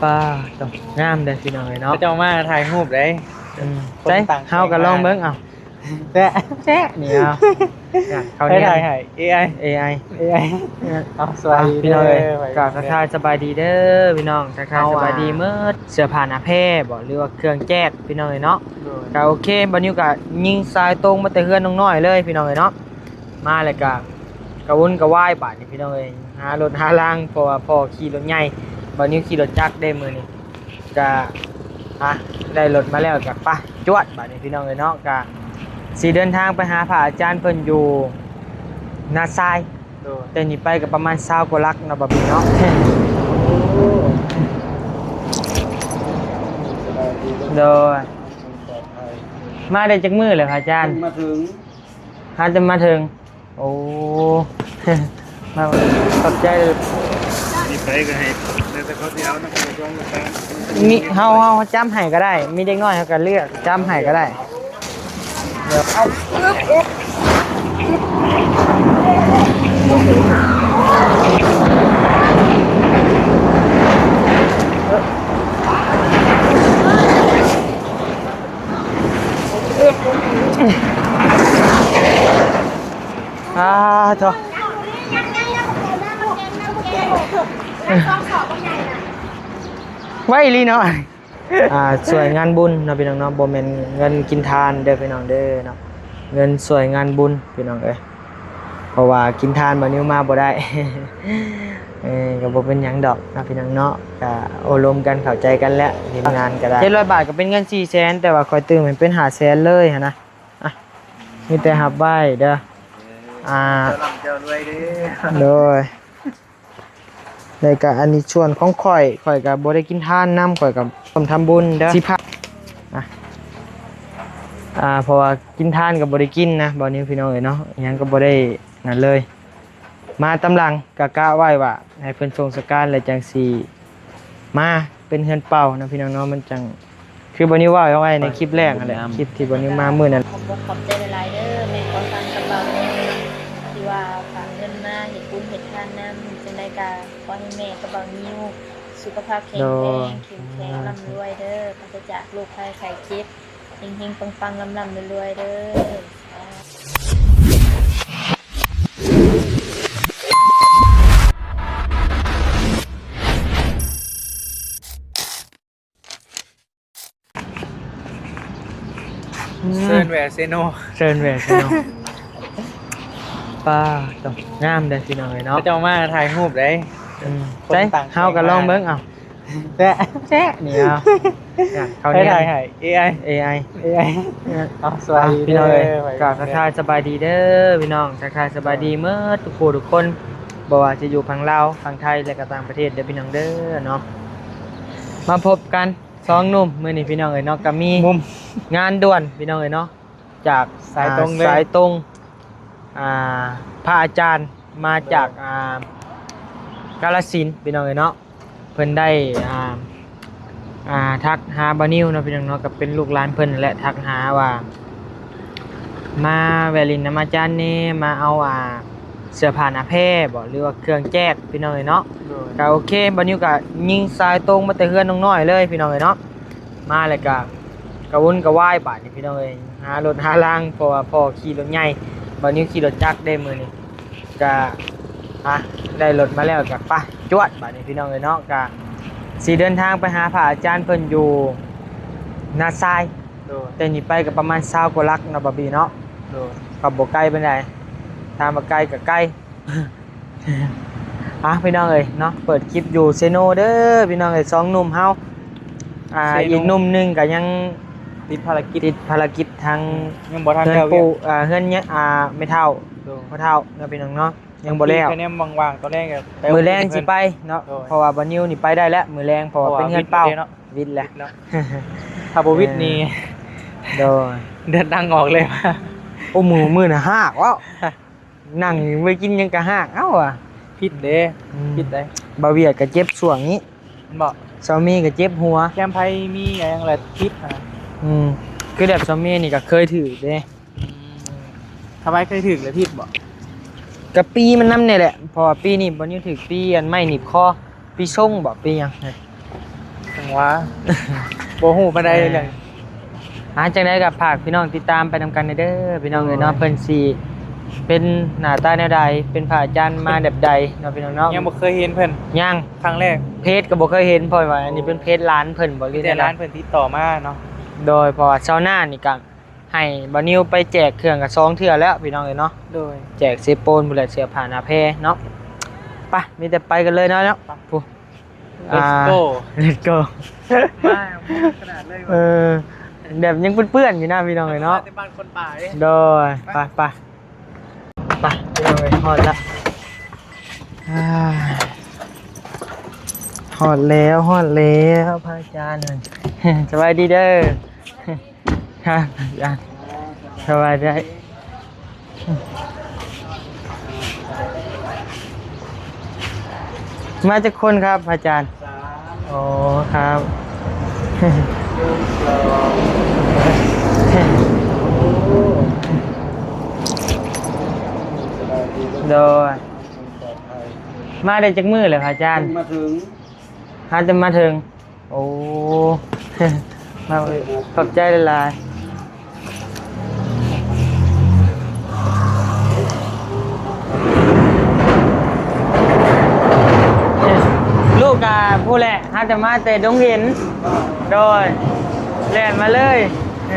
ປາດ ໂຕ ງາມເດ້ພີ່ນ້ອງເອີຍເນາະ ເຂົາເຈົ້າມາຖ່າຍຮູບເດ້. ອືມ ໃສ ເຮົາກໍລອງເບິ່ງ ເອົາ ແຊະ ແຊະ ນີ້ ເອົາ ເຂົາເນຍ ໃຜຖ່າຍໃຫ້? ເອໄອ ເອໄອ ເອໄອ. ເອົາ ສະບາຍດີພີ່ນ້ອງເອີຍ ກາບທັກທາຍສະບາຍດີເດີພີ່ນ້ອງ ທັກທາຍສະບາຍດີໝົດ ເສື້ອຜ້າໜ້າແພບໍ ຫຼືວ່າເຄື່ອງແຈດພີ່ນ້ອງເອີຍເນາະ. ໂດຍ ກໍໂອເຄ ບ່າວນິວກໍຍິງສາຍຕົງມາແຕ່ເຮືອນນ້ອງນ້ອຍເລີຍພີ່ນ້ອງເອີຍເນາະ. ມາແລ້ວກະກະວົນກະວາຍບາດນີ້ພີ່ນ້ອງເອີຍ ຫາລົດຫາລາງ ເພາະວ່າພໍ່ຂີ່ລົດໃຫຍ່ ບ່າວນິວຂີ່ລົດຈັກເດ້ມື້ນີ້. ກະ ອ່ະ ໄດ້ລົດມາແລ້ວກະໄປຈວດບາດນີ້ພີ່ນ້ອງເອີຍເນາະ. ກະຊິເດີນທາງໄປຫາພະອາຈານເພິ່ນຢູ່ນາຊາຍ. ໂດຍ ແຕ່ນີ້ໄປກໍປະມານຊາວກວ່າຫຼັກເນາະ ບາບບີເນາະ. ໂດຍ ມາໄດ້ຈັກມື້ແລ້ວພະອາຈານ? ມາເຖິງ ຫາແຕ່ມາເຖິງ. ໂອ້ ມາ ຂອບໃຈເດີ. ນີ້ໄປກໍໃຫ້ ແລ້ວແຕ່ເຂົາຊິເອົານຳ ເຮົາ ເຮົາຈຳໃຫ້ກໍໄດ້ ມີເດັກນ້ອຍເຮົາກໍເລືອກຈຳໃຫ້ກໍໄດ້. ອາ ໂທ້ ໄວອີ່ຫຼີເນາະ. ອ່າ ຊ່ວຍງານບຸນເນາະພີ່ນ້ອງເນາະ ບໍ່ແມ່ນເງິນກິນທານເດີພີ່ນ້ອງເດີເນາະ ເງິນຊ່ວຍງານບຸນພີ່ນ້ອງເອີຍ. ເພາະວ່າກິນທານບ່າວນິວມາບໍ່ໄດ້ ເອີ ກໍບໍ່ເປັນຫຍັງດອກເນາະພີ່ນ້ອງເນາະ ກໍໂອ້ລົມກັນເຂົ້າໃຈກັນແຫຼະ ທີມງານກໍໄດ້. ເຈັດຮ້ອຍບາດກໍເປັນເງິນສີ່ແສນ ແຕ່ວ່າຂ້ອຍຕື່ມໃຫ້ເປັນຫ້າແສນເລີຍຫັ້ນນະ. ອ່ະ ມີແຕ່ຮັບໄວ້ເດີ. ອ່າ ເຈົ້າລ່ຳເຈົ້າລວຍເດີ. ໂດຍ. ແລ້ວກະອັນນີ້ສ່ວນຂອງຂ້ອຍ ຂ້ອຍກະບໍ່ໄດ້ກິນທານນຳ ຂ້ອຍກະຮ່ວມທຳບຸນເດີ ສິບພັນ. ອ່າ ອ່າ ເພາະວ່າກິນທານກະບໍ່ໄດ້ກິນນະ ບ່າວນິວ ພີ່ນ້ອງເອີຍເນາະ ຫຍັງກະບໍ່ໄດ້ນັ້ນເລີຍ. ມາຕາມຫຼັງ ກະກະໄວ້ວ່າໃຫ້ເພິ່ນສົ່ງສະການ ແລ້ວຈັ່ງຊິມາເປັນເຮືອນເປົ່ານະພີ່ນ້ອງເນາະ ມັນຈັ່ງ ຄືບ່າວນິວເວົ້າໄວ້ໃນຄລິບແລກຫັ້ນແຫຼະ ຄລິບທີ່ບ່າວນິວມາມື້ນັ້ນ. ຂອບອົກຂອບໃຈຫຼາຍໆເດີ ແມ່ຂອງຂວັນກັບບ່າວນິວ ທີ່ວ່າຝາກເງິນມາເຮັດບຸນເຮັດທານນຳ. ຈັ່ງໃດກະຂໍໃຫ້ແມ່ກັບບ່າວນິວສຸຂະພາບແຂງແຮງ ເຂັ້ມແຂງ ລ່ຳລວຍເດີ ປາສະຈາກໂລກໄພໄຂ້ເຈັບ ເຮັງໆ ປັງໆ ລ່ຳໆ ລວຍໆ ເດີ. ເຊີນແວເຊໂນ ເຊີນແວເຊໂນ. ປາດ ໂຕ ງາມເດ້ພີ່ນ້ອງເອີຍເນາະ ເຂົາເຈົ້າມາຖ່າຍຮູບເດ້. ອືມ ໃສ ເຮົາກໍລອງເບິ່ງ ເອົາ ແຊະ ແຊະ ນີ້ ເອົາ ເຂົາເນຍ ໃຜຖ່າຍໃຫ້? ເອໄອ ເອໄອ ເອໄອ. ເອົາ ສະບາຍດີພີ່ນ້ອງເອີຍ ກາບທັກທາຍສະບາຍດີເດີພີ່ນ້ອງ ທັກທາຍສະບາຍດີໝົດທຸກຜູ້ທຸກຄົນ ບໍ່ວ່າຈະຢູ່ຝັ່ງລາວ ຝັ່ງໄທ ແລະກໍຕ່າງປະເທດເດີພີ່ນ້ອງເດີເນາະ. ມາພົບກັນສອງໜຸ່ມມື້ນີ້ພີ່ນ້ອງເອີຍເນາະ ກໍມີງານດ່ວນພີ່ນ້ອງເອີຍເນາະ ຈາກສາຍຕົງເລີຍ ສາຍຕົງ ອ່າ ພະອາຈານມາຈາກ ອ່າ ກາລະສິນພີ່ນ້ອງເອີຍເນາະ. ເພິ່ນໄດ້ ອ່າ ອ່າ ທັກຫາບ່າວນິວເນາະພີ່ນ້ອງເນາະ ກໍເປັນລູກຫຼານເພິ່ນນັ້ນແຫຼະ ທັກຫາວ່າ ມາແວ່ຫຼິ້ນນຳອາຈານແດ່ ມາເອົາ ອ່າ ເສື້ອຜ້າໜ້າແພບໍ ຫຼືວ່າເຄື່ອງແຈດພີ່ນ້ອງເອີຍເນາະ. ໂດຍ ກໍໂອເຄ ບ່າວນິວກໍຍິງສາຍຕົງມາແຕ່ເຮືອນນ້ອງນ້ອຍເລີຍພີ່ນ້ອງເອີຍເນາະ. ມາແລ້ວກໍກະວົນກະວາຍບາດນີ້ພີ່ນ້ອງເອີຍ ຫາລົດຫາລາງ ເພາະວ່າພໍ່ຂີ່ລົດໃຫຍ່ ບ່າວນິວຂີ່ລົດຈັກເດ້ມື້ນີ້. ກະ ອ່ະ ໄດ້ລົດມາແລ້ວກະໄປຈວດບາດນີ້ພີ່ນ້ອງເອີຍເນາະ. ກະຊິເດີນທາງໄປຫາພະອາຈານເພິ່ນຢູ່ນາຊາຍ. ໂດຍ ແຕ່ນີ້ໄປກະປະມານຊາວກວ່າຫຼັກເນາະ ບາບີເນາະ. ໂດຍ ກໍບໍ່ໄກປານໃດ ຖາມວ່າໄກກະໄກ. ອ່ະ ພີ່ນ້ອງເອີຍເນາະ ເປີດຄລິບຢູ່ເຊໂນເດີພີ່ນ້ອງເອີຍ ສອງໜຸ່ມເຮົາ. ອ່າ ເຊໂນ ອີກໜຸ່ມໜຶ່ງກະຍັງຕິດພາລະກິດ ຕິດພາລະກິດທາງ ອືມ ຍັງບໍ່ທັນແລ້ວ ເຮືອນປູ່ ວຽກ ອ່າ ເຮືອນຍະ ອ່າ ແມ່ເຖົ້າ ໂດຍ ພໍ່ເຖົ້າເນາະ ພີ່ນ້ອງເນາະ. ຍັງບໍ່ແລ້ວ ຄັນແມ່ນວ່າງໆ ຕອນແລງກໍ ມື້ແລງຊິໄປເນາະ. ໂດຍ ເພາະວ່າບ່າວນິວນີ້ໄປໄດ້ແລ້ວ ມື້ແລງ ເພາະວ່າເປັນເຮືອນເປົ່າ ວິດແລ້ວ ວິດແລ້ວ. ຖ້າບໍ່ວິດນີ້ ເອີ ໂດຍ ເລືອດນັ່ງອອກເລີຍ. ໂອ້ ມື້ ມື້ນະຮາກເວົ້າ ນັ່ງໄວ້ກິນຫຍັງກະຮາກ ເອົ້າ ວ່າ ພິດເດ້ ອືມ ພິດໄດ໋. ບ່າວວຽດກະເຈັບຊ່ວງນີ້ ແມ່ນບໍ່? ຊາວເມກະເຈັບຫົວ ແຄມໄພມີຫຍັງລະຕິດຫັ້ນນະ. ອືມ ຄືແບບຊາວເມນີ້ກະເຄີຍຖືກເດ້. ອືມ ທຳໄມເຄີຍຖືກລະຜິດບໍ່? ກະປີມັນນຳນີ້ແຫຼະ ເພາະວ່າປີນີ້ບ່າວນິວຖືກປີອັນໄມ້ໜີບຄໍ ປີຊົງບໍ ປີຫຍັງ ເອີ ເອີ ວະ ບໍ່ຮູ້ປານໃດເລື່ອງ ອ່າ ຈັ່ງໃດກໍຝາກພີ່ນ້ອງຕິດຕາມໄປນຳກັນເດີພີ່ນ້ອງເອີຍເນາະ ໂດຍ ເພິ່ນຊິເປັນໜ້າຕາແນວໃດ ເປັນພະອາຈານມາແບບໃດເນາະພີ່ນ້ອງເນາະ ຍັງບໍ່ເຄີຍເຫັນເພິ່ນ ຍັງ ຄັ້ງແລກ ເພຈກໍບໍ່ເຄີຍເຫັນ ເພາະວ່າອັນນີ້ເປັນເພຈຫຼານເພິ່ນບໍ ຫຼືແນວໃດ ມີແຕ່ຫຼານເພິ່ນຕິດຕໍ່ມາເນາະ ໂດຍ ເພາະວ່າຊາວນານີ້ກໍໃຫ້ບ່າວນິວໄປແຈກເຄື່ອງກໍສອງເທື່ອແລ້ວພີ່ນ້ອງເອີຍເນາະ ໂດຍ ແຈກເຊໂປນພຸ້ນແຫຼະ ເສື້ອຜ້າໜ້າແພເນາະ ໄປ ມີແຕ່ໄປກັນເລີຍເນາະ ໄປ ພຸ້ນ Let's go ອ່າ Let's go ມາຂະໜາດເລີຍ ເອີ ແບບຍັງເປື້ອນໆຢູ່ນະພີ່ນ້ອງເອີຍເນາະ ມາແຕ່ບ້ານຄົນປ່າເດ້ ໂດຍ ໄປ ໄປ ໄປ ໄປ ພີ່ນ້ອງເອີຍ ຮອດລະ ອ່າ ຮອດແລ້ວ ຮອດແລ້ວ ພະອາຈານ ສະບາຍດີເດີ. ຮະ ສະບາຍດີ ມາຈັກຄົນຄັບອາຈານ? ສາມ ອໍ ຄັບ ໂດຍ ມາໄດ້ຈັກມື້ແລ້ວພະອາຈານ? ມາເຖິງ ຫາແຕ່ມາເຖິງ. ໂອ້ ຂອບໃຈຫຼາຍໆ ລູກກະຜູ້ແຫຼະ ຫາແຕ່ມາແຕ່ດົງເຫັນ ໂດຍ ແລ່ນມາເລີຍ. ເອີ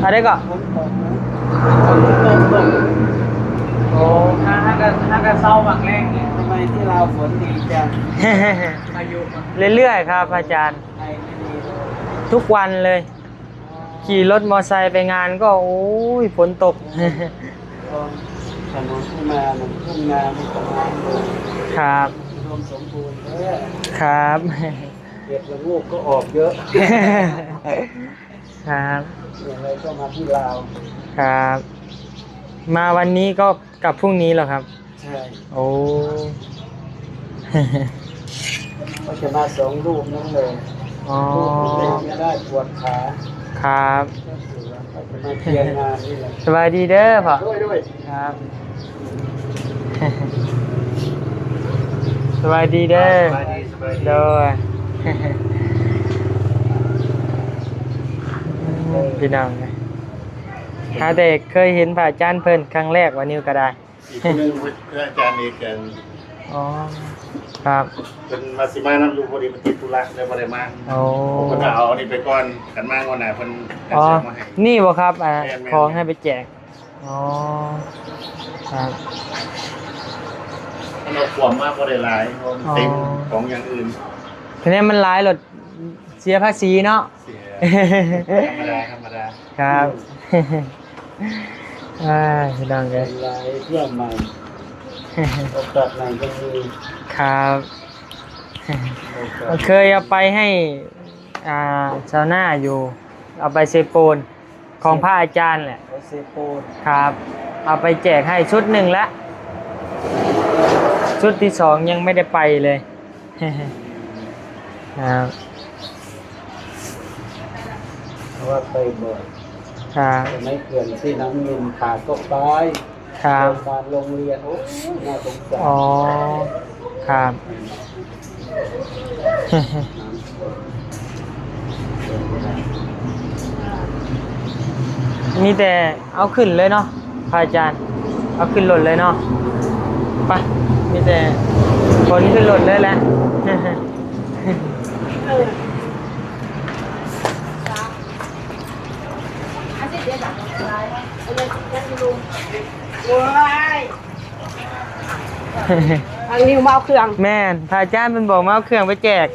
ອັນໃດເກາະ? ໂອ້ ຫາ ຫາກະ ຫາກະເຊົາໝາກແລງນີ້ ທຳໄມທີ່ລາວຝົນດີຈັງ? ພາຍຸ ເລື້ອຍໆ ຄັບອາຈານ ທຸກວັນເລີຍ ຂີ່ລົດມໍໄຊໄປງານກໍ ໂອ້ຍ ຝົນຕົກ ຖະໜົນທີ່ມາ ໜອງທົ່ງນາມີປະມານ ຄັບ ອຸດົມສົມບູນເດີ ຄັບ ເຫັດລະໂງກກໍອອກເຍອະ ຄັບ ຢ່າງไรก็มาที่ลาว ຄັບ ມາວັນນີ້ກໍກັບພລຸ່ງນີ້ເຫຼືອຄັບ? ໃຊ່ ໂອ້ ກໍຈະມາສອງຮູບນັ້ນເລີຍ ອໍ ຮູບໜຶ່ງເດີນໄມ່ໄດ້ ປວດຂາ ຄັບ ກໍຈະມາທ່ຽວງານນີ້ແຫຼະ ສະບາຍດີເດີພໍ່ ໂດຍໆ ຄັບ ສະບາຍດີເດີ ສະບາຍດີ ສະບາຍດີ ໂດຍ ພີ່ນ້ອງ ຫາແຕ່ເຄີຍເຫັນພະອາຈານເພິ່ນຄັ້ງແລກ ວ່ານິວກໍໄດ້ ອີກຜູ້ໜຶ່ງຄືອາຈານເອກກັນ ອໍ ຄັບ ເພິ່ນວ່າຊິມານຳຢູ່ ພໍດີເພິ່ນຕິດທຸລະ ເລີຍບໍ່ໄດ້ມາ ໂອ້ ເພິ່ນວ່າເອົາອັນນີ້ໄປກ່ອນ ຄັນມາງວດໜ້າເພິ່ນ ອໍ ຈະເອົາມາໃຫ້ ນີ້ບໍ່ຄັບ ອ່າ ແມ່ນໆໆ ຂອງໃຫ້ໄປແຈກ ອໍ ຄັບ ມັນເອົາຂວມມາບໍ່ໄດ້ຫຼາຍ ເພາະມັນເຕັມ ອໍ ຂອງຢ່າງອື່ນ ຄະແນນມັນຫຼາຍໂລດ ເສຍພາສີເນາະ ເສຍ ທຳມະດາ ທຳມະດາ ຄັບ ອ່າ ພີ່ນ້ອງເອີຍ ຫຼາຍ ທ່ຽວໃໝ່ ໂອກາດໃໝ່ຍັງມີ ຄັບ ໂອກາດ ເຄີຍເອົາໄປໃຫ້ ອ່າ ຊາວນາຢູ່ ເອົາໄປເຊໂປນ ຂອງພະອາຈານແຫຼະ ເຊໂປນ ຄັບ ເອົາໄປແຈກໃຫ້ຊຸດໜຶ່ງລະ ຊຸດທີສອງຍັງໄມ່ໄດ້ໄປເລີຍ ຄັບ ເພາະວ່າໄປບໍ່ ຄັບ ສະໄໝເຂື່ອນທີ່ນ້ຳມິນຂາດກໍໄປ ຄັບ ໂຮງບານໂຮງຮຽນ ໂອ້ຍ ໜ້າສົງສານ ອໍ ຄັບ ມີແຕ່ເອົາຂຶ້ນເລີຍເນາະ ພະອາຈານ ເອົາຂຶ້ນລົດເລີຍເນາະ ໄປ ມີແຕ່ຂົນຂຶ້ນລົດເລີຍແຫຼະ ເອີ ໂອ້ຍ ທາງນິວມາເອົາເຄື່ອງ ແມ່ນ ພະອາຈານເພິ່ນບອກມາເອົາເຄື່ອງໄປແຈກ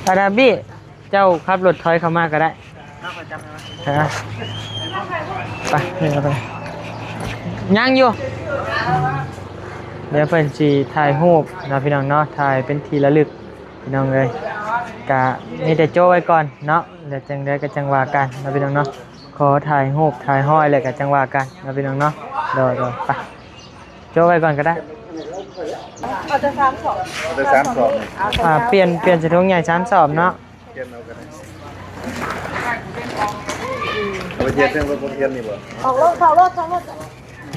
ອາດາບິ ເຈົ້າຂັບລົດຖອຍເຂົ້າມາກໍໄດ້ ເອີ ໄປ ໄປ ຍັງຢູ່ ດຽວເພິ່ນຊິຖ່າຍຮູບເນາະ ພີ່ນ້ອງເນາະ ຖ່າຍເປັນທີ່ລະລຶກ ພີ່ນ້ອງເອີຍ ກະມີແຕ່ໂຈ້ໄວ້ກ່ອນເນາະ ແລ້ວຈັ່ງໃດກໍຈັ່ງວ່າກັນເນາະ ພີ່ນ້ອງເນາະ ຂໍຖ່າຍຮູບຖ່າຍຮອຍແລ້ວກໍຈັ່ງວ່າກັນເນາະ ພີ່ນ້ອງເນາະ ໂດຍໆ ໄປ ໂຈ້ໄວ້ກ່ອນກໍໄດ້ ເອົາແຕ່ສາມສອງ ເອົາແຕ່ສາມສອງ ອ່າ ປ່ຽນ ປ່ຽນໃສ່ຖົງໃຫຍ່ສາມສອງເນາະ ປ່ຽນເອົາກໍໄດ້ ເອົາໄປທຽບເທິງລົດ ບໍ່ທຽບນີ້ບໍ່? ອອກລົດ ເຂົ້າລົດ ເຂົ້າລົດ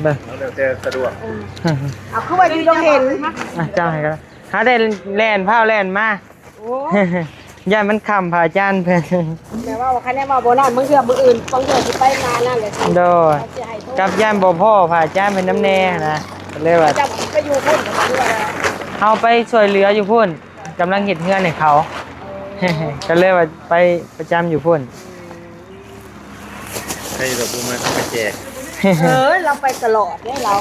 ເບິ່ງ ເອົາແລ້ວແຕ່ສະດວກ. ເອີ ເອົາ ຄືວ່າຢູ່ດອງເຫັນ ອ່ະ ເຈົ້າໃຫ້ກໍໄດ້ ຫາແຕ່ແລ່ນ ພ້າວແລ່ນມາ. ໂອ້ ຢ້ານມັນຄ່ຳພະອາຈານເພິ່ນ. ແຕ່ວ່າຄັນແນວວ່າບໍ່ນັ້ນ ບາງເທື່ອມື້ອື່ນ ບາງເທື່ອຊິໄປງານນັ້ນແຫຼະ. ໂດຍ ເຂົາຊິໃຫ້ໂທ ກັບຢ້ານບໍ່ພໍ້ພະອາຈານເພິ່ນນຳແດ່ຫັ້ນນະ ກໍເລີຍວ່າ ເຈົ້າໄປຢູ່ພຸ້ນ ເຮົາໄປຊ່ວຍເຫຼືອຢູ່ພຸ້ນ ກຳລັງເຮັດເຮືອນໃຫ້ເຂົາ ເອີ ກໍເລີຍວ່າໄປປະຈຳຢູ່ພຸ້ນ. ໃຜແບບບໍ່ມາ ເຮົາໄປແຈກ. ເອີ ລາວໄປຕະຫຼອດເດ້ລາວ.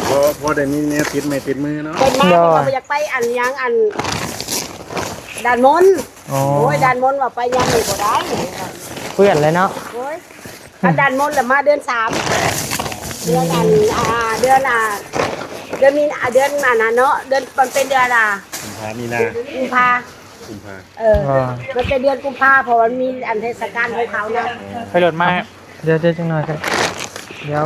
ພໍ ພໍໄດ້ມີແນວຕິດໄມ້ຕິດມືເນາະ. ເພິ່ນມາ ໂດຍ ເພິ່ນກໍບໍ່ຢາກໄປອັນຫຍັງ ອັນດ່ານມົນ. ອໍ ໂອ້ຍ ດ່ານມົນວ່າໄປຍາມນີ້ບໍ່ໄດ້ ເປື້ອນແລ້ວເນາະ. ໂອ້ຍ ຖ້າດ່ານມົນລະມາເດືອນສາມ ເດືອນອັນ ອ່າ ເດືອນ ອ່າ ເດືອນມີນາ ເດືອນອັນນັ້ນເນາະ ເດືອນ ມັນເປັນເດືອນ ອ່າ ກຸມພາ ມີນາ ກຸມພາ ກຸມພາ. ເອີ ອໍ ມັນເປັນເດືອນກຸມພາ ເພາະວ່າມັນມີອັນເທດສະການຂອງເຂົານະ. ໄປລົດມາ ດຽວ ດຽວຈັກໜ່ອຍກໍ ດຽວ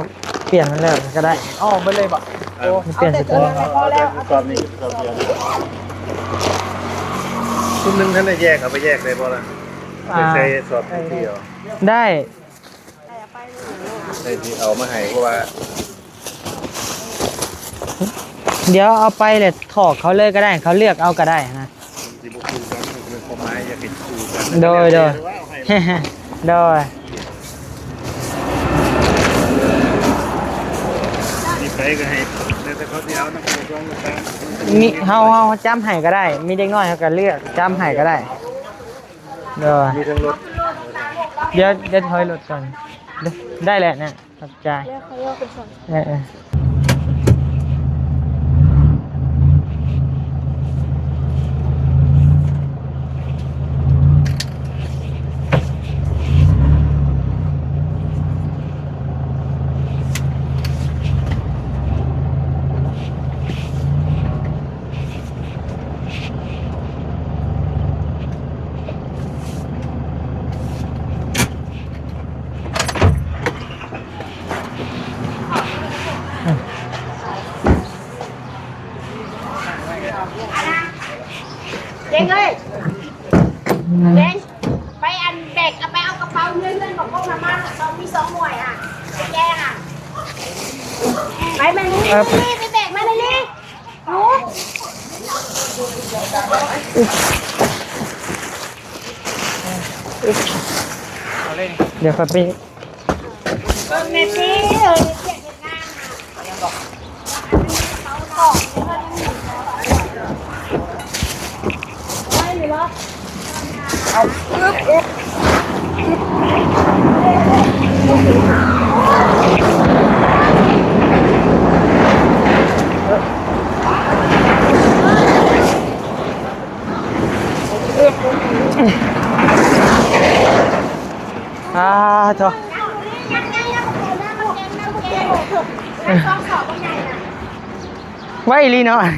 ປ່ຽນມັນແລ້ວກໍໄດ້. ເອົາເບິດເລີຍບໍ? ເອີ ໂອ້ ມັນປ່ຽນ ເອົາແຕ່ ສະເພາະ ໂຕນັ້ນພໍແລ້ວ ເອົາແຕ່ ຊຸດນີ້ ຊຸດໜຶ່ງທັນໄດ້ແຍກ ເອົາໄປແຍກໄດ້ບໍ່ລະ? ອ່າ ໃສ່ສອບ ໄດ້ ໄດ້ ໄດ້ ຊິເອົາມາໃຫ້ ເພາະວ່າ ດຽວເອົາໄປແລ້ວຖອກເຂົາເລີຍກໍໄດ້ ເຂົາເລືອກເອົາກໍໄດ້ນະ. ຊິບໍ່ຄືກັນ ມັນເປັນຄວາມໝາຍ ຢາກເຮັດຄືກັນ. ໂດຍ ໂດຍ ໂດຍ ຊິໄປກໍໃຫ້ ແລ້ວແຕ່ເຂົາຊິເອົານຳຜູ້ປກຄອງຕ່າງໆ. ມີ ເຮົາ ເຮົາຈຳໃຫ້ກໍໄດ້ ມີເດັກນ້ອຍເຮົາກໍເລືອກຈຳໃຫ້ກໍໄດ້. ໂດຍ ມີທັງລົດ ດຽວ ດຽວຖອຍລົດກ່ອນ. ໄດ້ແລ້ວນະ. ຂອບໃຈ. ແລ້ວເຂົາເອົາໄປໃສ່? ເອີ ເອີ. ເຈັງເອີຍ ເຈັງ ໄປອັນແບກ ເອົາໄປເອົາກະເປົາເງິນເງິນບັກກົກນຳມາ ສອງ ມີສອງໜ່ວຍຫັ້ນ ໄປແຈກຫັ້ນ ໄປແມ່ນ ເອີ ໄປແບກມາເລີຍ. ດຽວຂ້ອຍໄປ ເບິ່ງແນ່ຕິ ເອີ ວຽກເຮັດງານນະ ໄປເລີຍເນາະ. ອາ ໂທ້ ໄວອີ່ຫຼີເນາະ.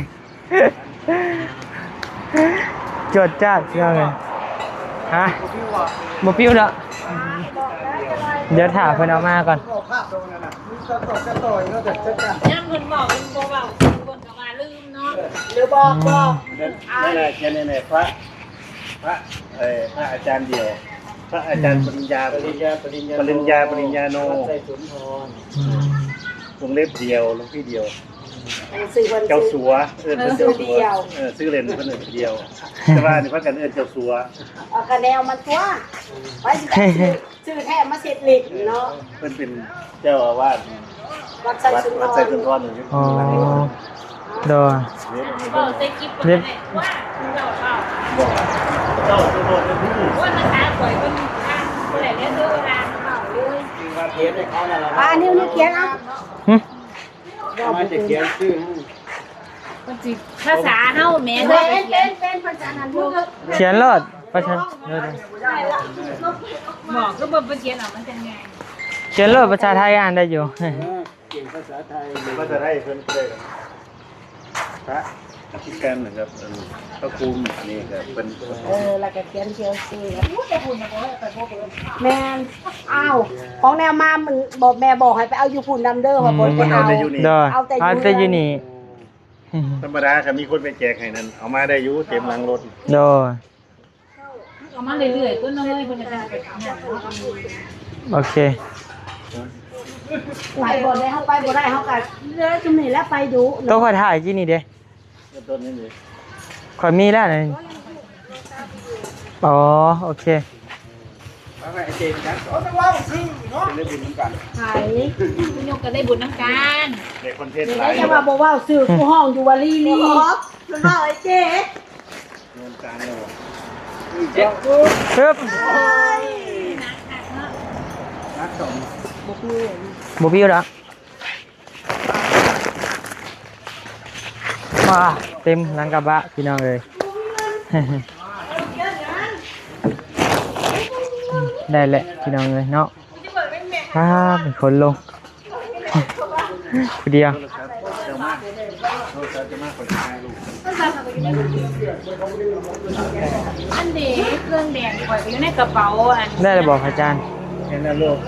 ຈວດຈາດ ພີ່ນ້ອງເອີຍ. ຮະ? ບໍ່ປິວເນາະ. ດຽວຖ້າເພິ່ນເອົາມາກ່ອນ. ຍາມເພິ່ນເວົ້າ ເພິ່ນບໍ່ເວົ້າ ເພິ່ນກໍວ່າລືມເນາະ. ຫຼືບອກ ອືມ ບອກ ນັ້ນແຫຼະ ຂຽນໃນ ໃນພະ ພະ ເອີ ພະອາຈານດຽວ ພະອາຈານ ອືມ ປະລິນຍາ ປະລິນຍາ ປະລິນຍາ ປະລິນຍາໂນ ອືມ ວົງເລັບດຽວ ຫຼວງພີ່ດຽວ. ເອີ ຊື່ເພິ່ນ ເຈົ້າສັວ ເອີ້ນເພິ່ນເຈົ້າສັວ ເອີ ຊື່ເລ່ນເພິ່ນເອີ້ນດຽວ ແຕ່ວ່າອັນນີ້ພາກັນເອີ້ນເຈົ້າສັວ. ເອົາກະແນວມັນຕົວະ ໄວ້ຊິໄດ້ຊື່ ຊື່ແທ້ມາເຊັດເຫຼັ້ນເນາະ. ເອີ ເພິ່ນເປັນເຈົ້າອາວາດວັດໄຊສຸນທອນ ວັດໄຊສຸນທອນຢູ່. ອໍ ໂດຍ ເວົ້າໃສ່ຄລິບ ເວັບ ເຈົ້າ ເຈົ້າ ເຈົ້າ ເຈົ້າ ໂອ້ຍ ພາສາຂ້ອຍເພິ່ນອ່ານບໍ່ໄດ້ເດີ ເດີ ເດີ ເວົ້າເລີຍ. ອ່ານ ນິ້ວ ນິ້ວຂຽນເອົາ. ຫຶ? ມາຈະຂຽນຊື່ໃຫ້ ເພິ່ນຊິພາສາເຮົາແໝ ເພິ່ນຊິຂຽນ ເພິ່ນ ເພິ່ນ ເພິ່ນຈະອັນນັ້ນເບິ່ງ ຂຽນໂລດ ພາສາ ເດີ ເດີ ບອກຄືບໍ່ໄປຂຽນເອົາ ມັນຈັ່ງງ່າຍ. ຂຽນໂລດ ພາສາໄທອ່ານໄດ້ຢູ່. ເອີ ເກັ່ງພາສາໄທ ພາສາໄທເພິ່ນກໍໄດ້. ພະອະທິການນະຄັບ ອັນ ພະຄູມນີ້ກໍເພິ່ນ ເອີ ແລ້ວກໍຂຽນຊື່ ແມ່ນ. ອ້າວ ຂອງແນວມາມັນບອກ ແມ່ບອກໃຫ້ໄປເອົາຢູ່ພຸ້ນນຳເດີ ເຮົາບໍ່ໄດ້ເອົາ ເອົາແຕ່ຢູ່ນີ້ ເອົາແຕ່ຢູ່ນີ້. ທຳມະດາຄັນມີຄົນໄປແຈກໃຫ້ນັ້ນ ເອົາມາໄດ້ຢູ່ ເຕັມຫຼັງລົດ. ໂດຍ ເອົາມາເລື້ອຍໆ ເພິ່ນເອີຍ ເພິ່ນກໍໄປທຳງານເນາະ. ໂອເຄ. ຫຼາຍບ່ອນໃດເຮົາໄປບໍ່ໄດ້ ເຮົາກໍເຫຼືອຈຸ່ມນີ້ແຫຼະໄປດຸ. ໂຕຂ້ອຍຖ່າຍກີ້ນີ້ເດ້ ໂຕນີ້ເດ້ ຂ້ອຍມີແລ້ວນີ້. ອໍ ໂອເຄ ໄປໄປໄອ້ເຈນກັນ ເຂົາຈະເວົ້າຊື່ເນາະ ໄປເລີຍບຸນນຳກັນ ໄປ ມັນຍົກກັນໄດ້ບຸນນຳກັນ ໄດ້ຄອນເທັນຫຼາຍ ຢ່າວ່າບໍ່ເວົ້າຊື່ ກູຮ້ອງຢູ່ວ່າລີລີ ເພິ່ນເວົ້າໄອ້ເຈ ເອີບ ບໍ່ປິວດອກ. ວ້າ ເຕັມຫຼັງກະບະພີ່ນ້ອງເອີຍ ໄດ້ແຫຼະພີ່ນ້ອງເອີຍເນາະ. ອ້າ ມີຄົນລົງ ຜູ້ດຽວ ອັນເດ ເຄື່ອງແດງຂ້ອຍກໍຢູ່ໃນກະເປົາອັນ ໄດ້ແລ້ວບໍ່ພະອາຈານ? ເຫັນແລ້ວລູກ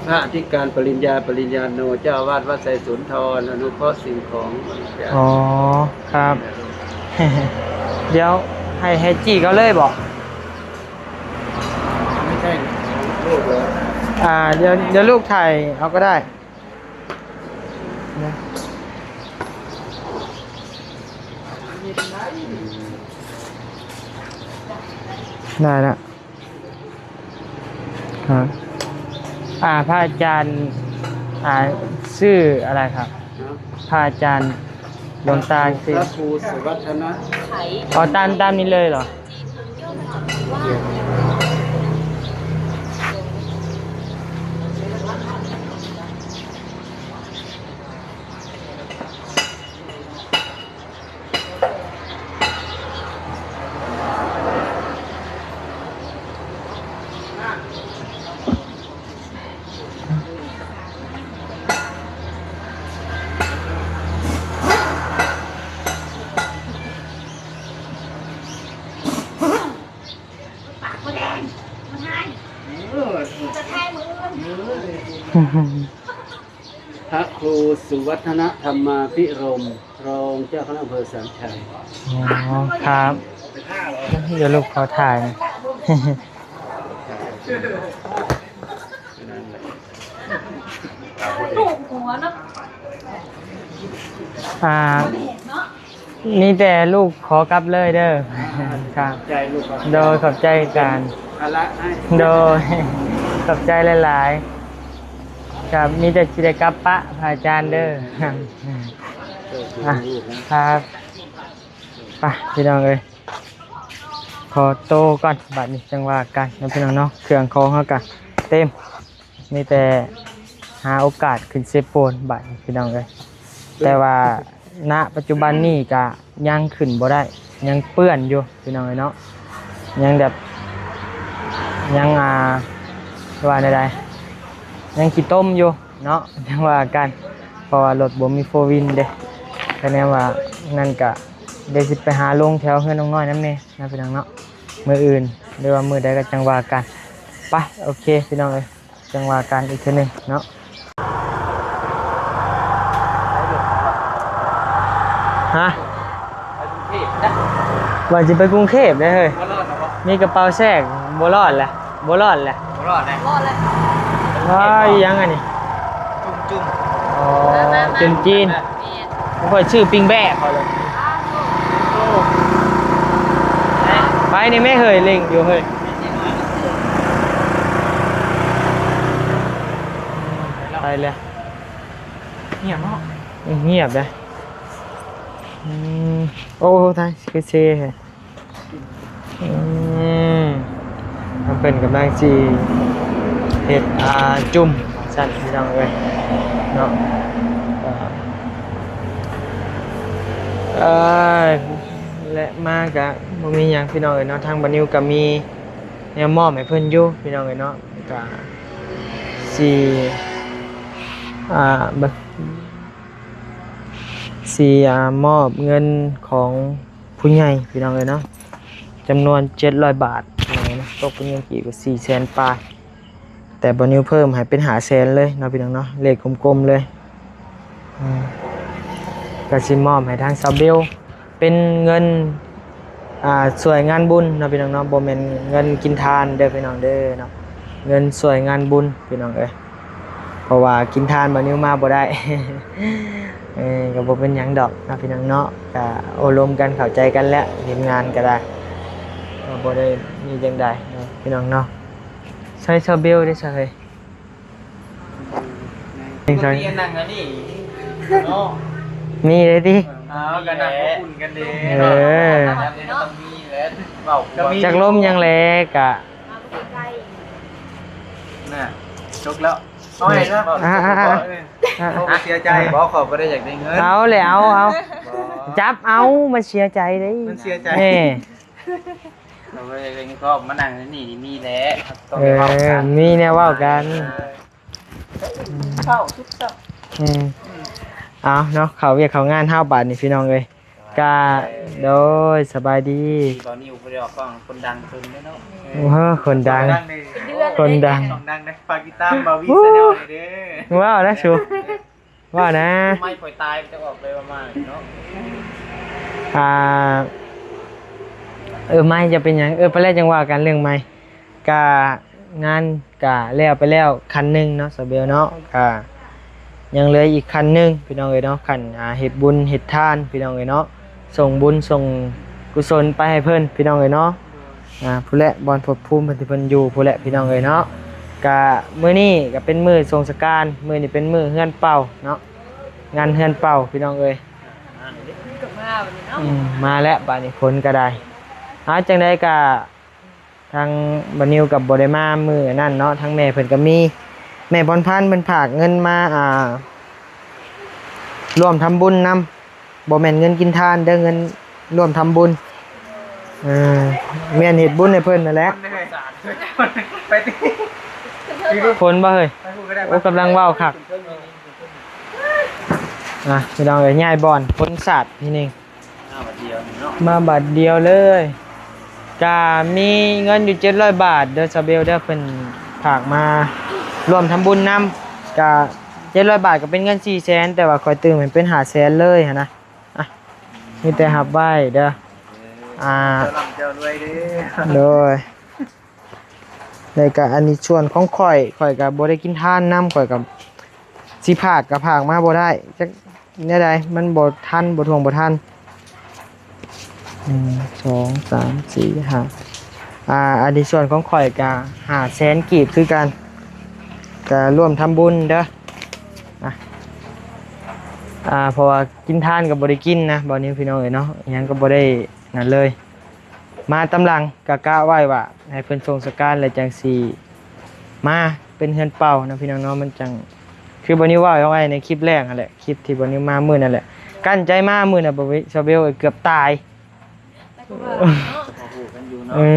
ພະອະທິການປະລິນຍາ ປະລິນຍາໂນ ເຈົ້າອາວາດວັດໄຊສຸນທອນ ອະນຸເຄາະສິ່ງຂອງ. ອໍ ຄັບ ດຽວໃຫ້ ໃຫ້ຈີ້ເຂົາເລີຍບໍ? ໄມ່ໃຊ່ລູກເລີຍ ອ່າ ດຽວ ດຽວລູກຖ່າຍເອົາກໍໄດ້. ໄດ້ລະ ອ່າ ພະອາຈານ ອ່າ ຊື່ອະໄລຄັບ? ພະອາຈານ ຫຼວງຕາຊື່ ພະຄູສຸວັດທະນະ ອໍ ຕາມ ຕາມນີ້ເລີຍເຫລອ? ປາກບໍ່ແດງ ມາຖ່າຍ ເອີ ຈະຖ່າຍມື້ອື່ນ ພະຄູສຸວັດທະນະ ທຳມາພິລົມ ຮອງເຈົ້າຄະນະອຳເພີສາມໄຊ. ອໍ ຄັບ ດຽວລູກຂໍຖ່າຍ ລູບຫົວເນາະ ອ່າ ມີແຕ່ລູກຂໍກັບເລີຍເດີ. ອ່າ ຄັບ ຂອບໃຈລູກ ໂດຍ ຂອບໃຈການ ພາລະໃຫ້ ໂດຍ ຂອບໃຈຫຼາຍໆ. ກໍມີແຕ່ຊິໄດ້ກັບປະພະອາຈານເດີ. ອ່ະ ຄັບ ໄປພີ່ນ້ອງເອີຍ ຂໍໂຕກ່ອນ ບາດນີ້ຈັ່ງວ່າກັນເນາະພີ່ນ້ອງເນາະ. ເຄື່ອງຂອງເຮົາກໍເຕັມ ມີແຕ່ຫາໂອກາດຂຶ້ນເຊໂປນບາດນີ້ພີ່ນ້ອງເອີຍ. ແຕ່ວ່າ ນະປັດຈຸບັນນີ້ກະຍັງຂຶ້ນບໍ່ໄດ້ ຍັງເປື້ອນຢູ່ພີ່ນ້ອງເອີຍເນາະ. ຍັງແບບ ຍັງ ອ່າ ວ່າແນວໃດ ຍັງຂີ້ຕົມຢູ່ເນາະ ຈັ່ງວ່າກັນ. ເພາະວ່າລົດບໍ່ມີໂຟວີນເດ້ ຄະແນນວ່ານັ້ນກະ ດຽວຊິໄປຫາລົງແຖວເຮືອນນ້ອງນ້ອຍນຳແດ່ເນາະພີ່ນ້ອງເນາະ. ມື້ອື່ນ ຫຼືວ່າມື້ໃດກໍຈັ່ງວ່າກັນ. ໄປ ໂອເຄພີ່ນ້ອງເອີຍ ຈັ່ງວ່າກັນອີກເທື່ອໜຶ່ງເນາະ. ຮະ? ໄປກຸງເທບນະ ວ່າຊິໄປກຸງເທບເດ້ເຮີ້ຍ. ບໍ່ລອດແລ້ວບໍ່? ມີກະເປົາແຊກ ບໍ່ລອດແຫຼະ ບໍ່ລອດແຫຼະ ບໍ່ລອດແລ້ວ ບໍ່ລອດແລ້ວ. ວ້າ ອີຫຍັງອັນນີ້? ຈຸ່ມໆ ອໍ ມາໆໆ ຈຸ່ມຈີນ. ແມ່ນ ຂ້ອຍຊື້ປີ້ງແບ້ຂ້ອຍເລີຍ. ໄປນີ້ແມ່ເຮີ້ຍ ເລັ່ງຢູ່ເຮີ້ຍ. ໄປແລ້ວ ງຽບເນາະ ງຽບເດ້. ອືມ ໂອ້ ຕາຍ ຄືເຊແທ້. ອືມ ທາງເພິ່ນກຳລັງຊິເຮັດ ອ່າ ຈຸ່ມຊັ້ນພີ່ນ້ອງເອີຍເນາະ. ເອີຍ ແລະ ມາກະບໍ່ມີຫຍັງພີ່ນ້ອງເອີຍເນາະ. ທາງບ່າວນິວກະມີແນວມອບໃຫ້ເພິ່ນຢູ່ພີ່ນ້ອງເອີຍເນາະ. ກະຊິ ອ່າ ເບິ່ງ ຊິ ອ່າ ມອບເງິນຂອງຜູ້ໃຫຍ່ພີ່ນ້ອງເອີຍເນາະ ຈຳນວນເຈັດຮ້ອຍບາດ ພີ່ນ້ອງເນາະ ຕົກເປັນເງິນກີບກໍສີ່ແສນປາຍ. ແຕ່ບ່າວນິວເພີ່ມໃຫ້ເປັນຫ້າແສນເລີຍເນາະ ພີ່ນ້ອງເນາະ ເລກກົມໆເລີຍ. ອືມ ກໍຊິມອບໃຫ້ທາງສາວເບວ ເປັນເງິນ ອ່າ ຊ່ວຍງານບຸນເນາະ ພີ່ນ້ອງເນາະ ບໍ່ແມ່ນເງິນກິນທານເດີພີ່ນ້ອງເດີເນາະ ເງິນຊ່ວຍງານບຸນພີ່ນ້ອງເອີຍ. ເພາະວ່າກິນທານບ່າວນິວມາບໍ່ໄດ້ ເອີ ກໍບໍ່ເປັນຫຍັງດອກເນາະພີ່ນ້ອງເນາະ ກໍໂອ້ລົມກັນເຂົ້າໃຈກັນແຫຼະ ທີມງານກໍໄດ້ ກໍບໍ່ໄດ້ມີຈັ່ງໃດເນາະພີ່ນ້ອງເນາະ. ໃສ່ຊາວເບວເດ້ຊະເຮີ້ຍ ເປັນຫຍັງ? ນັ່ງອັນນີ້ເນາະ ມີເດ້ຕິ? ເອີ ກໍນັ່ງອົບອຸ່ນກັນເດ້ ເອີ ເນາະ ກໍຕ້ອງມີແຫຼະ ເວົ້າ ຈັກລົມຫຍັງແຫຼະ ກະ ມາບໍ່ໃກ້ ນ່າ ຈົບແລ້ວ ເອົາໃຫ້ຊະ ອ່າໆໆ ເອີ ອ່າໆ ບໍ່ເສຍໃຈ ບໍ່ ຂ້ອຍບໍ່ໄດ້ຢາກໄດ້ເງິນ ເອົາແຫຼະ ເອົາ ເອົາ ບໍ່ ຈັບເອົາ ມັນເສຍໃຈເດ້ ມັນເສຍໃຈ ແນ່ ເຮົາບໍ່ໄດ້ເປັນຄອບ ມານັ່ງໃນນີ້ນີ້ມີແຫຼະ ຕ້ອງໄດ້ເວົ້າກັນ ເອີ ມີແນວເວົ້າກັນ ເອີ ເຂົ້າທຸກເຊົ້າ ອືມ ເອົາເນາະ ເຂົ້າວຽກເຂົ້າງານເຮົາບາດນີ້ພີ່ນ້ອງເອີຍ ກະ ໂດຍ ສະບາຍດີ ບ່າວນິວບໍ່ໄດ້ອອກກ້ອງ ຄົນດັງເພິ່ນເດ້ເນາະ ໂອ້ໂຫ ຄົນດັງ ຄົນດັງ ຊ່ອງດັງເດ້ ຝາກຕິດຕາມບ່າວວີ Channel ເດີ ວ້າວນະສູ ວ່ານະ ໄມ້ຂ້ອຍຕາຍ ມັນຈະອອກເລີຍວ່າມາເນາະ ອ່າ ເອີ ໄມ້ຈະເປັນຫຍັງ ເອີ ໄປແລ້ວຈັ່ງວ່າກັນເລື່ອງໄມ້ ກະງານກະແລ້ວໄປແລ້ວຄັນໜຶ່ງເນາະ ສາວເບວເນາະ ກະຍັງເຫຼືອອີກຄັນໜຶ່ງພີ່ນ້ອງເອີຍເນາະ ຄັນ ອ່າ ເຮັດບຸນເຮັດທານພີ່ນ້ອງເອີຍເນາະ ສົ່ງບຸນສົ່ງກຸສົນໄປໃຫ້ເພິ່ນພີ່ນ້ອງເອີຍເນາະ ອ່າ ພຸ້ນແຫຼະ ບ່ອນພົບພູມເພິ່ນທີ່ເພິ່ນຢູ່ພຸ້ນແຫຼະພີ່ນ້ອງເອີຍເນາະ. ກະມື້ນີ້ກະເປັນມື້ສົງສະການ ມື້ນີ້ເປັນມື້ເຮືອນເປົ່າເນາະ ງານເຮືອນເປົ່າພີ່ນ້ອງເອີຍ ອືມ ມາແລ້ວບາດນີ້ ຝົນກະໄດ້ ເອົາ ຈັ່ງໃດກະ ທາງບ່າວນິວກໍບໍ່ໄດ້ມາມື້ນັ້ນເນາະ ທາງແມ່ເພິ່ນກໍມີ ແມ່ພອນພັນເພິ່ນຝາກເງິນມາ ອ່າ ຮ່ວມທຳບຸນນຳ ບໍ່ແມ່ນເງິນກິນທານເດີ ເງິນຮ່ວມທຳບຸນ ເອີ ແມ່ນເຮັດບຸນໃຫ້ເພິ່ນນັ້ນແຫຼະ ໄປຕິ ຝົນບໍ່ເຮີ້ຍ ໄປພຸ້ນກໍໄດ້ ໂອ້ ກຳລັງເວົ້າຄັກ ອ່ະ ພີ່ນ້ອງເອີຍ ຍ້າຍບ່ອນ ຝົນສາດທີໜຶ່ງ ມາບາດດຽວນີ້ເນາະ ມາບາດດຽວເລີຍ ກະມີເງິນຢູ່ເຈັດຮ້ອຍບາດເດີ ສາວເບວເດີ ເພິ່ນຝາກມາຮ່ວມທຳບຸນນຳ ກະເຈັດຮ້ອຍບາດກໍເປັນເງິນສີ່ແສນ ແຕ່ວ່າຂ້ອຍຕື່ມໃຫ້ເປັນຫ້າແສນເລີຍຫັ້ນນະ ອ່ະ ມີແຕ່ຮັບໄວ້ເດີ ອ່າ ເຈົ້າລ່ຳເຈົ້າລວຍເດີ ໂດຍ ແລ້ວກະອັນນີ້ສ່ວນຂອງຂ້ອຍ ຂ້ອຍກະບໍ່ໄດ້ກິນທານນຳ ຂ້ອຍກະຊິພາກກະພາກມາບໍ່ໄດ້ ຈັກ ແນວໃດ ມັນບໍ່ທັນ ບໍ່ທ່ວງບໍ່ທັນ ໜຶ່ງ ສອງ ສາມ ສີ່ ຫ້າ ອ່າ ອັນນີ້ສ່ວນຂອງຂ້ອຍກະຫ້າແສນກີບຄືກັນ ກະຮ່ວມທຳບຸນເດີ ອ່າ ເພາະວ່າກິນທານກໍບໍ່ໄດ້ກິນນະ ບ່າວນິວ ພີ່ນ້ອງເອີຍເນາະ ຫຍັງກໍບໍ່ໄດ້ນັ້ນເລີຍ ມາຕາມຫຼັງ ກະກະໄວ້ວ່າໃຫ້ເພິ່ນສົ່ງສະການແລ້ວຈັ່ງຊິມາເປັນເຮືອນເປົ່ານະ ພີ່ນ້ອງເນາະ ມັນຈັ່ງ ຄືບ່າວນິວເວົ້າເອົາໄວ້ໃນຄລິບແລກຫັ້ນແຫຼະ ຄລິບທີ່ບ່າວນິວມາມື້ນັ້ນແຫຼະ ກັ້ນໃຈມາມື້ນັ້ນ ສາວເບວ ເກືອບຕາຍ ແລ້ວກໍວ່າເນາະ ເອີ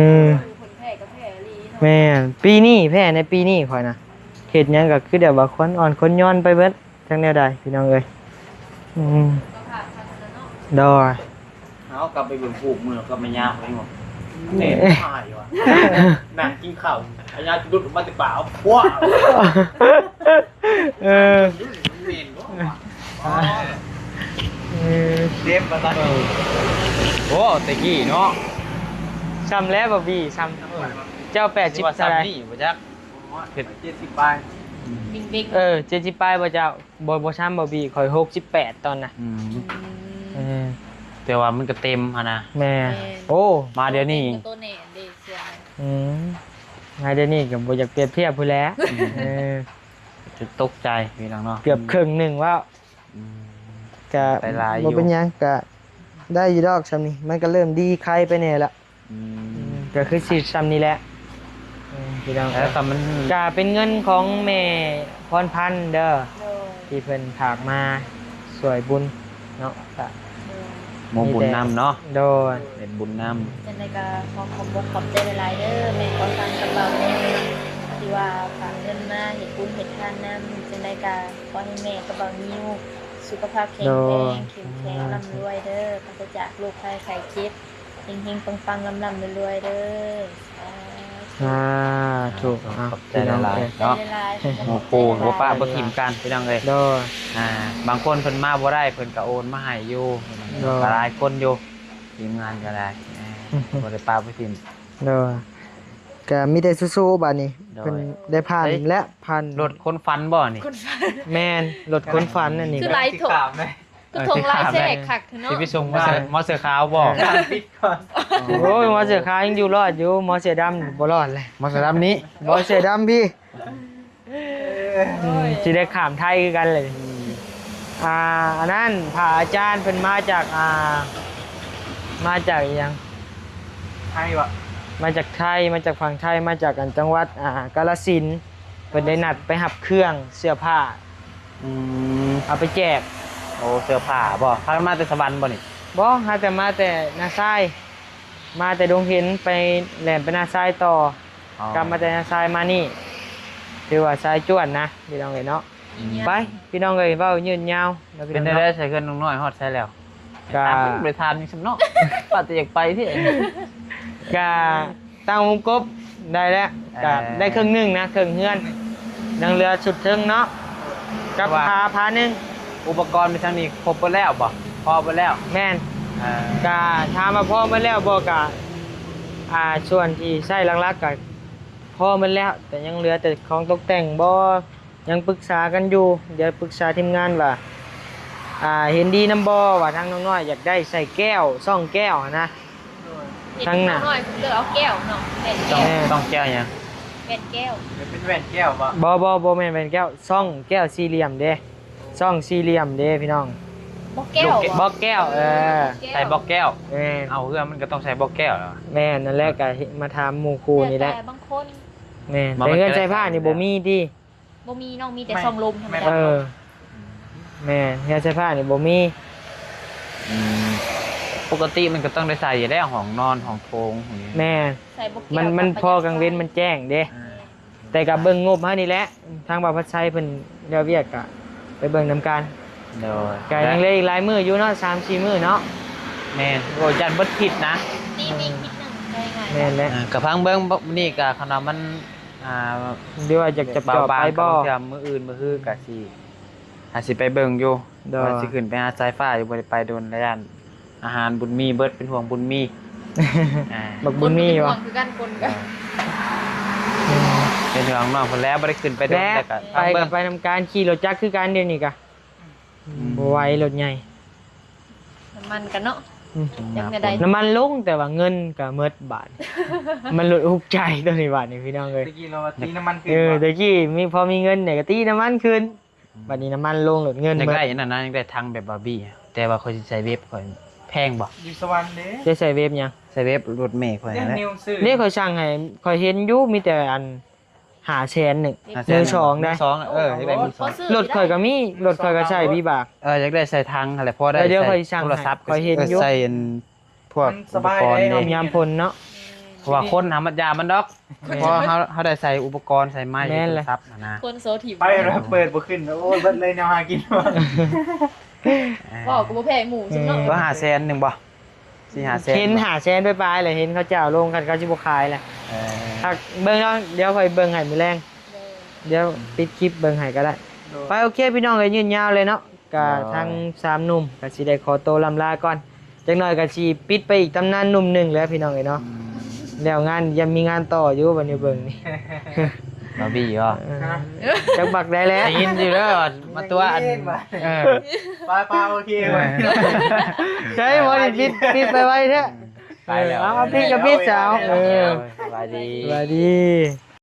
ຄົນແພ້ກໍແພ້ອີ່ຫຼີເນາະ ແມ່ນ ປີນີ້ແພ້ໃນປີນີ້ຂ້ອຍນະ ເຮັດຫຍັງກໍຄືແບບວ່າຄົນອ່ອນຄົນຍອນໄປເບິດ ຈັກແນວໃດພີ່ນ້ອງເອີຍ ອືມ ໂດຍ ເຮົາກັບໄປເບິ່ງຮູບມື້ກັບແມ່ຍ່າໄປບໍ່ ແມ່ນຫາຍວ່າ ນັ່ງກິນເຂົ້າ ອາຍາດຸດອອກມາແຕ່ປາກ ພວກ ເອີ ແມ່ນບໍ່ ເອີ ເຈັບວ່າຊັ້ນ ໂອ້ ແຕ່ກີ້ເນາະ ຊ່ຳແລ້ວບໍ່ບີ່ ຊ່ຳ ເຈົ້າແປດສິບເທົ່າໃດ ນີ້ບໍ່ຈັກ ເຈັດສິບປາຍ ເອີ ເຈັດສິບປາຍບໍ່ເຈົ້າ ບໍ່ ບໍ່ຊ້ຳບໍ່ບີ່ ຂ້ອຍຫົກສິບແປດຕອນນະ ອືມ ອືມ ເອີ ແຕ່ວ່າມັນກໍເຕັມຫັ້ນນະ ແມ່ນ ແມ່ນ ໂອ້ ມາດຽວນີ້ ໂຕແໜ້ນເດ້ ເຊື່ອ ອືມ ມາດຽວນີ້ກໍບໍ່ຢາກປຽບທຽບພຸ້ນແຫຼະ ອືມ ເອີ ຈົນຕົກໃຈພີ່ນ້ອງເນາະ ເກືອບເຄິ່ງໜຶ່ງແລ້ວ ອືມ ກະ ໄປຫຼາຍຢູ່ ບໍ່ເປັນຫຍັງ ກະໄດ້ຢູ່ດອກຊ່ຳນີ້ ມັນກໍເລີ່ມດີໄຄໄປແດ່ລະ ອືມ ອືມ ກໍຄືຊິຊ່ຳນີ້ແຫຼະ ອືມ ພີ່ນ້ອງ ແລ້ວກໍມັນ ກະເປັນເງິນຂອງແມ່ພອນພັນເດີ ໂດຍ ທີ່ເພິ່ນຝາກມາຊ່ວຍບຸນເນາະ ກະ ໂດຍ ໂມບຸນນຳເນາະ ໂດຍ ເຮັດບຸນນຳ ຈັ່ງໃດກໍຂໍຂອບອົກຂອບໃຈຫຼາຍໆເດີ ແມ່ພອນພັນກັບບ່າວນິວ ທີ່ວ່າຝາກເງິນມາເຮັດບຸນເຮັດທານນຳ ຈັ່ງໃດກໍຂໍໃຫ້ແມ່ກັບບ່າວນິວສຸຂະພາບແຂງແຮງ ໂດຍ ເຂັ້ມແຂງ ສາທຸ ລ່ຳລວຍເດີ ປາສະຈາກໂລກໄພໄຂ້ເຈັບ ເຮັງໆ ປັງໆ ລ່ຳໆ ລວຍໆ ເດີ ສາທຸ ສາທຸ ອ່ະ ຂອບໃຈຫຼາຍໆ ພີ່ນ້ອງເອີຍ ເນາະ ຂອບໃຈຫຼາຍໆ ໂອ້ໂຫ ບໍ່ປະບໍ່ຖິ້ມກັນ ພີ່ນ້ອງເອີຍ ໂດຍ ອ່າ ບາງຄົນເພິ່ນມາບໍ່ໄດ້ ເພິ່ນກໍໂອນມາໃຫ້ຢູ່ ໂດຍ ກໍຫຼາຍຄົນຢູ່ ທີມງານກໍໄດ້ ບໍ່ໄດ້ປະບໍ່ຖິ້ມ ໂດຍ ກໍມີແຕ່ສູ້ໆ ບາດນີ້ ໂດຍ ເພິ່ນໄດ້ຜ່ານ ເອີຍ ແລະ ຜ່ານ ລົດຂົນຝັນບໍ່ນີ້? ຂົນຝັນ ແມ່ນ ລົດຂົນຝັນອັນນີ້ ຄືຫຼາຍໂຖ ຄື ເອີ ຄືຖົງຫຼາຍແຊກຄັກເນາະ ຊິໄປສົ່ງໝໍເສື້ອ ໝໍເສື້ອຂາວບໍ່? ເອີ ໂອ້ຍ ໝໍເສື້ອຂາວຍັງຢູ່ລອດຢູ່ ໝໍເສື້ອດຳບໍ່ລອດເລີຍ ໝໍເສື້ອດຳນີ້ ໝໍເສື້ອດຳພີ້. ເອີ ອືມ ຊິໄດ້ຂ້າມໄທຄືກັນເລີຍ ອືມ ອ່າ ອັນນັ້ນ ພະອາຈານເພິ່ນມາຈາກ ອ່າ ມາຈາກອີ່ຫຍັງ ໄທບໍ? ມາຈາກໄທ ມາຈາກຝັ່ງໄທ ມາຈາກອັນ ຈັງຫວັດ ອ່າ ກາລະສິນ ເພິ່ນໄດ້ນັດໄປຮັບເຄື່ອງເສື້ອຜ້າ ອືມ ເອົາໄປແຈກ. ໂອ້ ເສື້ອຜ້າບໍ? ພາກັນມາແຕ່ສະຫວັນບໍນີ້? ບໍ່ ຫາແຕ່ມາແຕ່ນາຊາຍ ມາແຕ່ດົງເຫັນ ໄປ ແລ່ນໄປນາຊາຍຕໍ່. ອໍ ກັບມາແຕ່ຊາຍມານີ້ ຖືວ່າຊາຍຈວດນະ ພີ່ນ້ອງເອີຍເນາະ. ໄປ ພີ່ນ້ອງເອີຍ ເວົ້າຍືດຍາວ ເປັນແນວໃດໃສ່ເຮືອນນ້ອງນ້ອຍຮອດໃສແລ້ວ? ກະ ໄປຖາມຫຍັງຊ້ຳເນາະ ວ່າແຕ່ຢາກໄປພີ້ ກະຕັ້ງວົງກົບໄດ້ແລ້ວ ເອີ ກະໄດ້ເຄິ່ງໜຶ່ງນະ ເຄິ່ງເຮືອນ ຍັງເຫຼືອຊຸດເທິງເນາະ ກັບ ວ່າ ພາ ພາໜຶ່ງ. ອຸປະກອນໄປທາງນີ້ຄົບເບິດແລ້ວບໍ? ພໍເບິດແລ້ວ ແມ່ນ ເອີ ກະຖາມວ່າພໍເບິດແລ້ວບໍ່ ກະ ອ່າ ສ່ວນທີ່ໃຊ້ຫຼັກໆ ກະພໍເບິດແລ້ວ ແຕ່ຍັງເຫຼືອແຕ່ຂອງຕົກແຕ່ງບໍ່ ຍັງປຶກສາກັນຢູ່ ດຽວປຶກສາທີມງານວ່າ ອ່າ ເຫັນດີນຳບໍ່ ວ່າທາງນ້ອງນ້ອຍຢາກໄດ້ໃສ່ແກ້ວ ຊ່ອງແກ້ວຫັ້ນນະ ເຫັນທາງໜ້າ ນ້ອງນ້ອຍເລືອກເອົາແກ້ວເນາະ ແວ່ນແກ້ວ ແມ່ນ ຊ່ອງແກ້ວຫຍັງ? ແວ່ນແກ້ວ ເປັນແວ່ນແກ້ວບໍ່? ບໍ່ ບໍ່ ບໍ່ແມ່ນແວ່ນແກ້ວ ຊ່ອງແກ້ວສີ່ຫຼ່ຽມເດ້ ຊ່ອງສີ່ຫຼ່ຽມເດ້ພີ່ນ້ອງ ບລັອກແກ້ວ ບລັອກແກ້ວ ເອີ ໃສ່ບລັອກແກ້ວ ແມ່ນ ເອົາ ເຮືອນມັນກໍຕ້ອງໃສ່ບລັອກແກ້ວແລ້ວ ແມ່ນ ນັ້ນແຫຼະ ກໍມາຖາມໝູ່ຄູ່ນີ້ແຫຼະ ແຕ່ບາງຄົນ ແມ່ນ ແຕ່ເຮືອນໃສ່ຜ້ານີ້ບໍ່ມີຕິ? ບໍ່ມີ ນ້ອງມີແຕ່ຊ່ອງລົມທຳມະດາ ເອີ ແມ່ນ ເຮືອນໃສ່ຜ້ານີ້ບໍ່ມີ ອືມ ປົກກະຕິມັນກໍຕ້ອງໄດ້ໃສ່ຢູ່ແລ້ວ ຫ້ອງນອນ ຫ້ອງໂຖງ ຫ້ອງຫຍັງ ແມ່ນ ໃສ່ບໍ່ກ່ຽວ ມັນ ມັນພໍກາງເວັນມັນແຈ້ງເດ້ ເອີ ແຕ່ກໍເບິ່ງງົບເຮົານີ້ແຫຼະ ທາງບ່າວພັດໄຊເພິ່ນແລ້ວວຽກກໍໄປເບິ່ງນຳກັນ ໂດຍ ກໍຍັງເຫຼືອອີກຫຼາຍມື້ຢູ່ເນາະ ສາມສີ່ມື້ເນາະ ແມ່ນ ໂອ້ ຢ້ານເບິດທິດນະ ຕີມອີກທິດໜຶ່ງ ໄດ້ງ່າຍ ແມ່ນແຫຼະ ອ່າ ກໍຟັງເບິ່ງ ມື້ນີ້ກໍຄັນວ່າມັນ ອ່າ ຫຼືວ່າຢາກຈະເຈາະໄປບໍ່ ບາງເທື່ອມື້ອື່ນມື້ຮືກໍຊິ ອາດຊິໄປເບິ່ງຢູ່ ໂດຍ ວ່າຊິຂຶ້ນໄປຫາສາຍຟ້າຢູ່ ບໍ່ໄດ້ໄປດົນແລ້ວ ຢ້ານອາຫານບຸນມີເບິດ ເປັນຫ່ວງບຸນມີ ອ່າ ບັກບຸນມີ ເປັນຫ່ວງຄືກັນຄົນກໍ ເປັນຫ່ວງນ້ອງເພິ່ນແລ້ວ ບໍ່ໄດ້ຂຶ້ນໄປດົນ ແລ້ວກໍໄປ ໄປນຳກັນ ຂີ່ລົດຈັກຄືກັນດຽວນີ້ກະ ອືມ ບໍ່ໄຫວລົດໃຫຍ່ ນ້ຳມັນກັນເນາະ ອືມ ຈັກແນວໃດ ນ້ຳມັນລົງ ແຕ່ວ່າເງິນກໍໝົດບາດ ມັນລົດອຸກໃຈຕົວນີ້ບາດນີ້ພີ່ນ້ອງເອີຍ ຕະກີ້ເຮົາວ່າຕີນ້ຳມັນຂຶ້ນ ເອີ ຕະກີ້ມີ ພໍມີເງິນນີ້ກໍຕີນ້ຳມັນຂຶ້ນ ອືມ ບາດນີ້ນ້ຳມັນລົງ ລົດເງິນໝົດ ຢາກໄດ້ອັນນັ້ນນະ ຢາກໄດ້ຖັງແບບບາບີ ແຕ່ວ່າຂ້ອຍຊິໃສ່ເວບ ຂ້ອຍແພງບໍ່? ຢູ່ສະຫວັນເດ້ ຈະໃສ່ເວບຫຍັງ? ໃສ່ເວບລົດແມ່ຂ້ອຍຫັ້ນແຫຼະ ນີ້ ຂ້ອຍສັ່ງໃຫ້ ຂ້ອຍເຫັນຢູ່ ມີແຕ່ອັນ ຫ້າແສນໜຶ່ງ ຫ້າແສນ ມືສອງໄດ໋ ມືສອງ ເອີ ຢາກໄດ້ມືສອງ ລົດຂ້ອຍກໍມີ ລົດຂ້ອຍກໍໃຊ້ວິບາກ ເອີ ຢາກໄດ້ໃສ່ຖັງຫັ້ນແຫຼະ ພໍໄດ້ ດຽວຂ້ອຍສັ່ງໃຫ້ ຂ້ອຍເຫັນຢູ່ ໃສ່ອັນພວກອຸປະກອນເດ້ ຍາມຝົນເນາະ ເພາະວ່າຄົນຫາມັດຢາມັນດອກ ເພາະເຮົາ ເຮົາໄດ້ໃສ່ອຸປະກອນ ໃສ່ໄມ້ ແມ່ນແຫຼະ ໂທລະສັບຫັ້ນນະ ຄົນໂຊຖີບ ໄປແລ້ວເປີດບໍ່ຂຶ້ນ ໂອ້ຍ ເບິດເລີຍແນວຫາກິນ ເວົ້າກໍບໍ່ແພ້ໝູ່ຊັ້ນເນາະ ວ່າຫ້າແສນໜຶ່ງບໍ່? ສີ່ຫ້າແສນ ເຫັນຫ້າແສນປາຍໆແຫຼະ ເຫັນເຂົາເຈົ້າລົງ ຄັນເຂົາຊິບໍ່ຂາຍແຫຼະ ເອີ ຫາກເບິ່ງເນາະ ດຽວຂ້ອຍເບິ່ງໃຫ້ມື້ແລງ ເອີ ດຽວປິດຄລິບເບິ່ງໃຫ້ກໍໄດ້ ໂດຍ ໄປ ໂອເຄ ພີ່ນ້ອງເອີຍ ຍືດຍາວເລີຍເນາະ ກະ ໂດຍ ທັງສາມໜຸ່ມກະຊິໄດ້ຂໍໂຕລ່ຳລາກ່ອນ ຈັກໜ້ອຍກະຊິປິດໄປອີກຕຳນານໜຸ່ມໜຶ່ງແລ້ວ ພີ່ນ້ອງເອີຍເນາະ ອືມ ແລ້ວງານຍັງມີງານຕໍ່ຢູ່ ບັດນີ້ເບິ່ງນີ້ ບາບີບໍ່? ເອີ ຈັກບັກໄດ້ແລ້ວ ໄດ້ຍິນຢູ່ເດີ ມາຕົວະອັນ ເອີ ໄປໆ ໂອເຄ ເອີ ໃຊ່ບໍ່ນີ້ ປິດ ປິດໄປໄວແທ້ ໄປແລ້ວ ເອີ ເອົາ ປິດກໍປິດຊະ ເອີ ສະບາຍດີ ສະບາຍດີ.